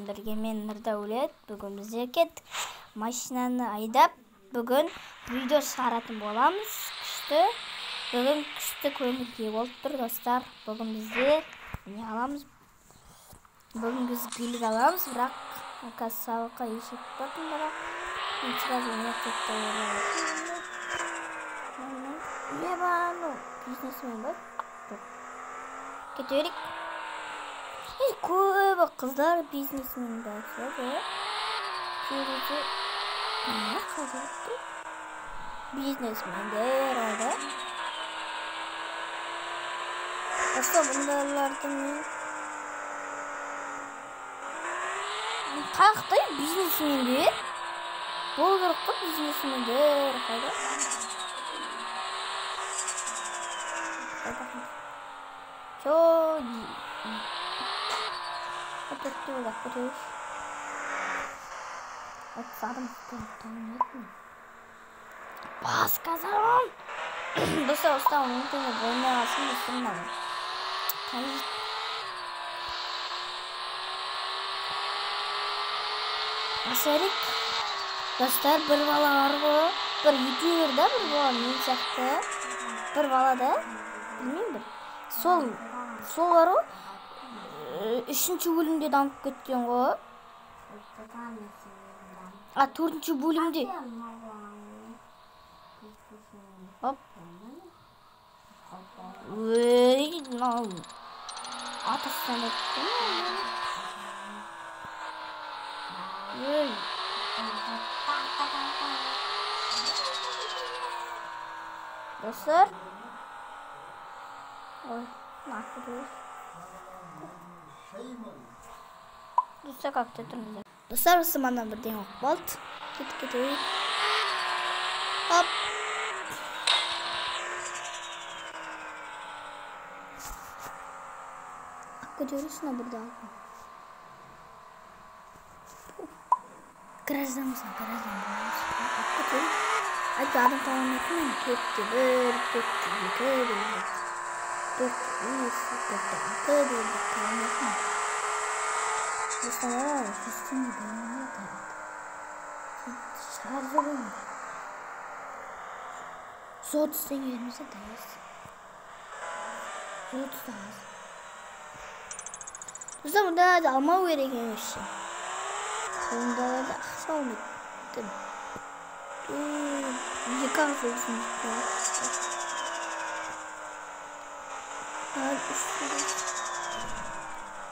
Бірге мен Нұрдәулет. Бүгін біздер кеттік. Машинаны айдап, бүгін видео шығаратын боламыз. Күшті. Бүгін күшті көңіл күй болып тұр, достар. Бүгін біздер не аламыз? Бүгін біз билік аламыз, бірақ кассалыққа есеп бардым, бірақ сразу не бизнесмен бар. Кете берейік. Көбі қыздар бизнесмен бар. Бизнесмендер алды. Осы бұндайларды мен қаяқта бизнесмендер? Болу керек қой бизнесмендер қайда? Чо? Төртте ойлап көтерейік. Адам бас қазам. Достар, осыдан 10 теңге болмай қалсын, достар, мынау. Асарик. Достар, бір бала бар ғой. Бір ютубер да, бір бала мен сияқты. Бір бала да, білмеймін бір. Сол бар ғой. 3-ші бөлімде дамып кеткен ғой. А 4-ші бөлімде. Оп. Ой, мынау атастан өтті. Ой. Достар. Ой, нахуй. Достар, как-то тұрмыз. Достар, осы мана бірдеңе оқып болды. Кетіп кетейік. Оп. Көтересің бірді алып. Гараждан болсын, гараждан болсын. Көтерейік. Айта, адам таба алмайтын мен 4-те 1, 4-те 2, 4-те 5, 4-те 6 деп таба алмайтын. Достар, 100 теңге бермей шығарып жіберемін. 130 теңге бермесе дайыз. 130 да аз. Достар, мұндайларды алмау керек емес. Мұндайларды ақша алмайды. Екі ақ болсын.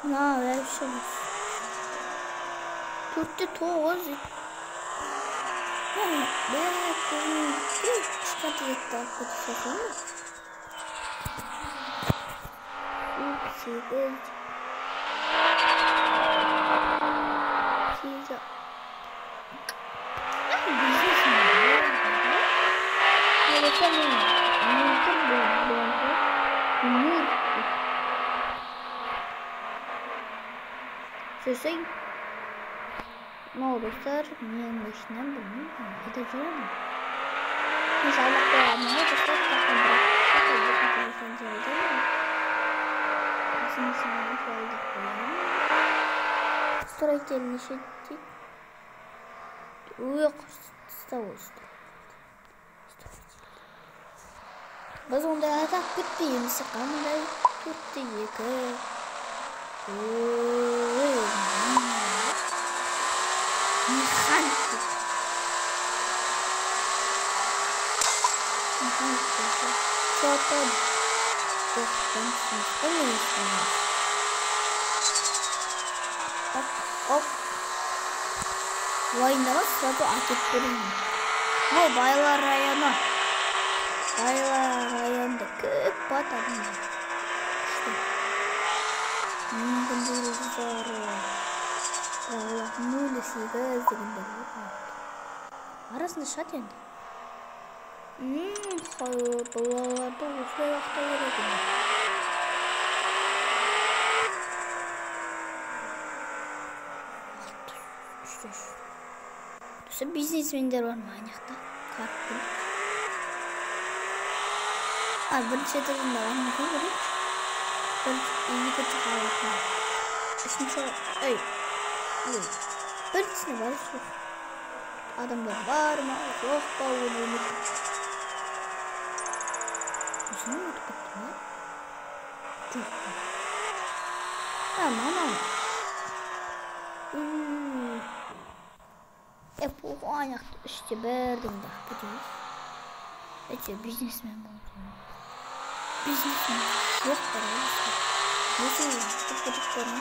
Мына вообще 4-те 9. Кішкентай затты алып кетіп жатырмын. 8 8. Сосын мынау, достар, менің машинам білмеймін, айдап жүремін. Мен жабық қойғанмын ғой, достар, строитель неше дейді? Ой, қыста осы. Біз ондай атап кетпейміз, қандай 4-те 2. Ой, механик. Механик. Что-то оп. Уайындама, сразу әкеп беремін. Бұл Байлар районы. Байлар районында көп бат адамдар. Күшті. Мүмкін 0,8 дегендер бар. Арасында шығады енді. Балаларды осылай уақытта керек еді. Достар, бизнесмендер бар ма ана жақта? Қарап көрейік. А, бірінші этажында бар ма екен, көрейікші. Екінші қабатында. Үшінші, ей. Біріншісіне бар жоқ. Адамдар бар ма, жоқ па, оны ұмытып. Осыны ұмытып кеттім ба? Жоқ па? А, мама. Аяқты 3-1 дегенде кетеміз. Өте бизнесмен болды. Бизнесмен жоқ бар ғой. Осы бар ма?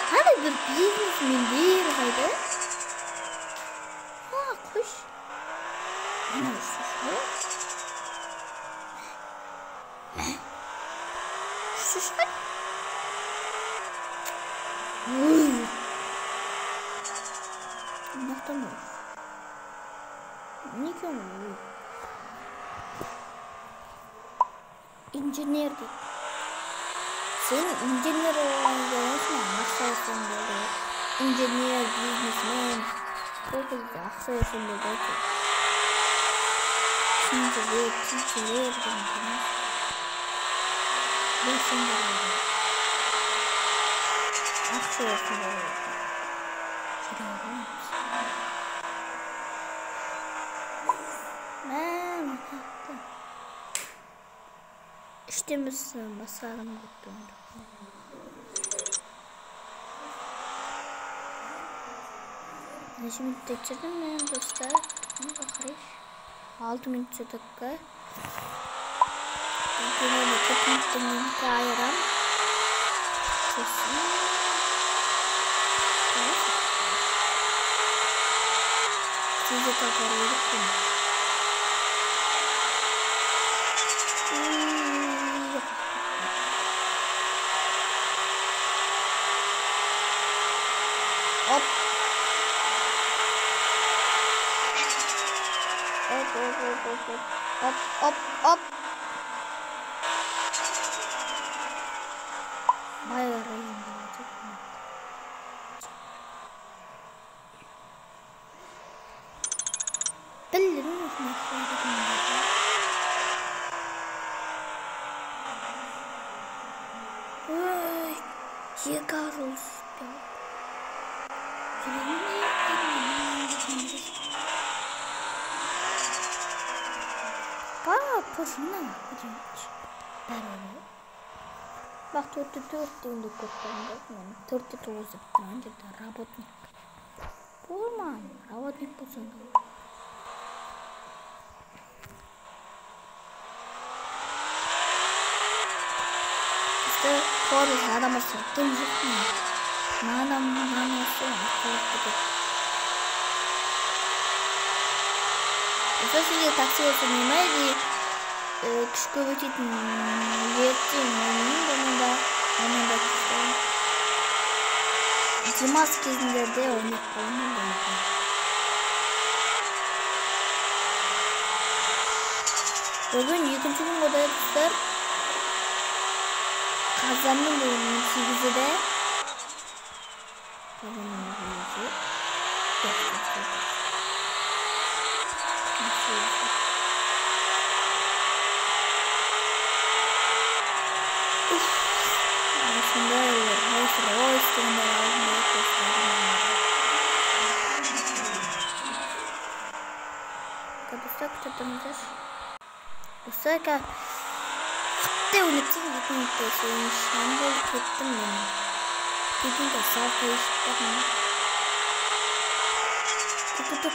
Қандай бір бизнесмендер қайда? А, қойшы. Мына үшінші. Үшінші. Ой. Мынақтан ба? Не екен ол? Инженер дейді. Сен инженер болған келесің, ақша алсаң болды. Инженер, бизнесмен, сол кезде ақша алсаң болды. Инженер, инженер деген келес. Болсаң болды. Ақша алсаң болды. Жүре аламыз. Үштеміз басқа адам көп. Неше минутта түсірдім мен, достар? Қарайшы. 6 минут түсірдік. Примерно 4 минуттан кейін айырам. Сосын тездетіп апару керек қой. Оп. Оп, оп, оп, оп, оп. Оп, оп, оп. Бай район болады. Білдім осыны. Ой, екі жол түспей. Пошина бәрі. Бақ 4-4 дегенде көп болған мен 4-9 деп тұрған жерде работник. Болман, работник болсаң да. Бізді қорыз адамдар сырттың жоқпын. Мынаны осы арқалап кетеді. Осы сізге такси болса не или күш көбейтетін ертең оның да күшті. Демалыс кезіндерде ойнап қаламын да. Бүгін екінші күн ғой достар. Қазанның бүгін 18-і де. Қазанның 18-і. Осындай Rolls-Royce дегендер алдым достар, күтіп тұрыңыздар. Достар, құттай ойнап 2 минуттай шам болып кеттім мен. Кетінге салқа ешіп.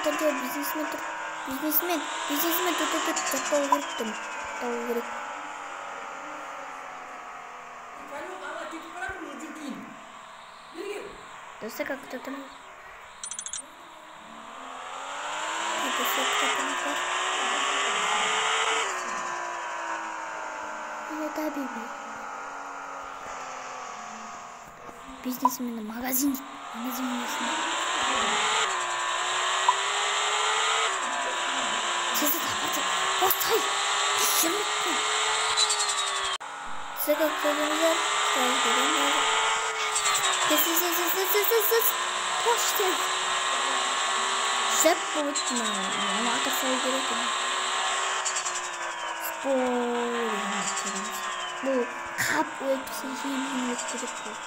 Тұр, бизнесмен тұр. Бизнесмен, бизнесмен тұр, жаттау керек тұр. Жаттау керек. Достар, как кто там? Достар, кто там бар? Это биби. Бизнесмен магазин. Магазин несін. Тезі тапады. Остай! Жымыттым. Сіз как көрдіңіздер? Сіз көрдіңіздер. Тез, тез, тез, тез, тез, тез, тош тез. Жап болып маған. Оны атып салу керек еді. Спор. Өйтпесе жеп-жеңіл өтіп кетеді бұл.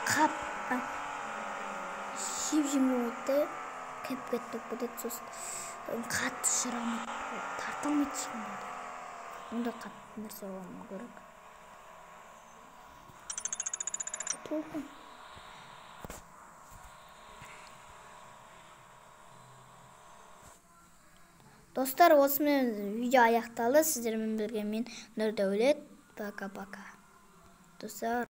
Қап, жеп-жеңіл ойнайды да, кеп кетіп кетеді, сосын қатты жүре алмайды, тарта алмайды ешқандай да. Ондай қатты нәрсе болмау керек. Толқын. Достар, осымен видео аяқталды. Сіздермен бірге мен Нұрдәулет. Пока-пока. Достар.